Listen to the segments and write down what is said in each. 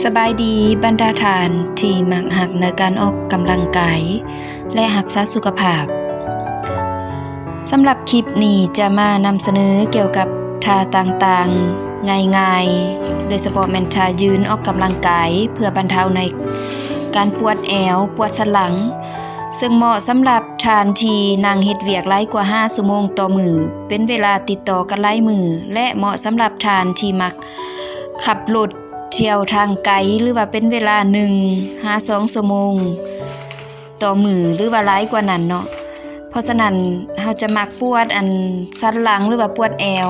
ສະບາຍດີບັນດາທ່ານທີ່ມັກຮັກໃນການອອກກຳລັງກາຍ ແລະ ຮັກສາສຸຂະພາບ. ສຳລັບຄລິບນີ້ຈະມານຳສະເໜີກ່ຽວກັບທ່າຕ່າງໆງ່າຍໆ ໂດຍສະເພາະແມ່ນທ່າຢືນອອກກຳລັງກາຍ ເພື່ອບັນເທົາໃນການປວດແອວ, ປວດສັນຫຼັງ, ເຊິ່ງເໝາະສຳລັບທ່ານທີ່ນັ່ງເຮັດວຽກຫຼາຍກວ່າຫ້າຊົ່ວໂມງຕໍ່ມື້ ເປັນເວລາຕິດຕໍ່ກັນຫຼາຍມື້ ແລະ ເໝາະສຳລັບທ່ານທີ່ມັກຂັບລົດ ທ່ຽວທາງໄກ ຫຼືວ່າເປັນເວລາໜຶ່ງຫາສອງຊົ່ວໂມງຕໍ່ມື້ ຫຼືວ່າຫຼາຍກວ່ານັ້ນເນາະ. ເພາະສະນັ້ນ ເຮົາຈະມັກປວດອັນສັນຫຼັງ ຫຼືວ່າປວดແອວ.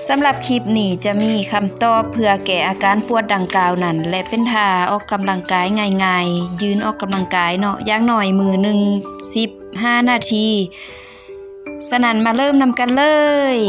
ສຳລັບຄລິບນີ້ຈະມີຄຳຕອບເພື່ອແກ້ອາການປວດດັ່ງກ່າວນັ້ນ ແລະ ເປັນທ່າອອກກຳລັງກາຍງ່າຍໆ, ຢືນອອກກຳລັງກາຍເນາະ, ຢ່າງໜ້ອຍມື້ໜຶ່ງສິບຫ້ານາທີ. ສະນັ້ນມາເລີ່ມນຳກັນເລີຍ.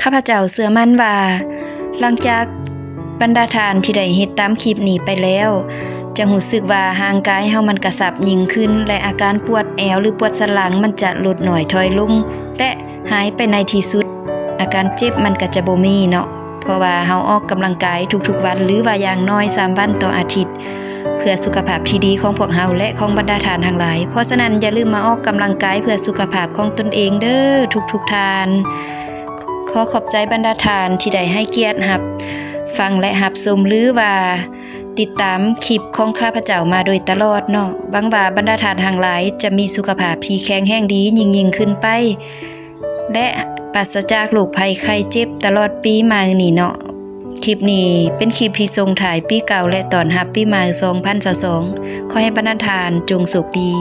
ຂ້າພະເຈົ້າເຊື່ອໝັ້ນວ່າ ຫຼັງຈາກບັນດາທ່ານທີ່ໄດ້ເຮັດຕາມຄລິບນີ້ໄປແລ້ວ ຈະຮູ້ສຶກວ່າຮ່າງກາຍເຮົາມັນກະຊັບຍິ່ງຂຶ້ນ ແລະ ອາການປວດແອວ ຫຼື ປວດສັນຫຼັງມັນຈະຫຼຸດໜ້ອຍຖອຍລົງ ແລະ ຫາຍໄປໃນທີ່ສຸດ. ອາການເຈັບມັນກະຈະບໍ່ມີເນາະ ເພາະວ່າເຮົາອອກກຳລັງກາຍທຸກໆວັນ ຫຼືວ່າຢ່າງໜ້ອຍສາມວັນຕໍ່ອາທິດ ເພື່ອສຸຂະພາບທີ່ດີຂອງພວກເຮົາ ແລະ ຂອງບັນດາທ່ານທັງຫຼາຍ. ເພາະສະນັ້ນ ຢ່າລືມມາອອກກຳລັງກາຍເພື່ອສຸຂະພາບຂອງຕົນເອງເດີ້ ທຸກໆທ່ານ. ຂໍຂອບໃຈບັນດາທ່ານທີ່ໄດ້ໃຫ້ກຽດຮັບຟັງ ແລະ ຮັບຊົມ ຫຼືວ່າຕິດຕາມຄລິບຂອງຂ້າພະເຈົ້າມາໂດຍຕະຫຼອດເນາະ. ຫວັງວ່າບັນດາທ່ານທັງຫຼາຍຈະມີສຸຂະພາບທີ່ແຂງແຮງດີຍິ່ງໆຂຶ້ນໄປ ແລະ ປາສະຈາກໂລກໄພໄຂ້ເຈັບຕະຫຼອດປີໃໝ່ນີ້ເນາະ. ຄລິບນີ້ເປັນຄລິບທີ່ສົ່ງທ້າຍປີເກົ່າ ແລະ ຕ້ອນຮັບປີໃໝ່ສອງພັນຊາວສອງ. ຂໍໃຫ້ບັນດາທ່ານຈົ່ງໂຊກດີ.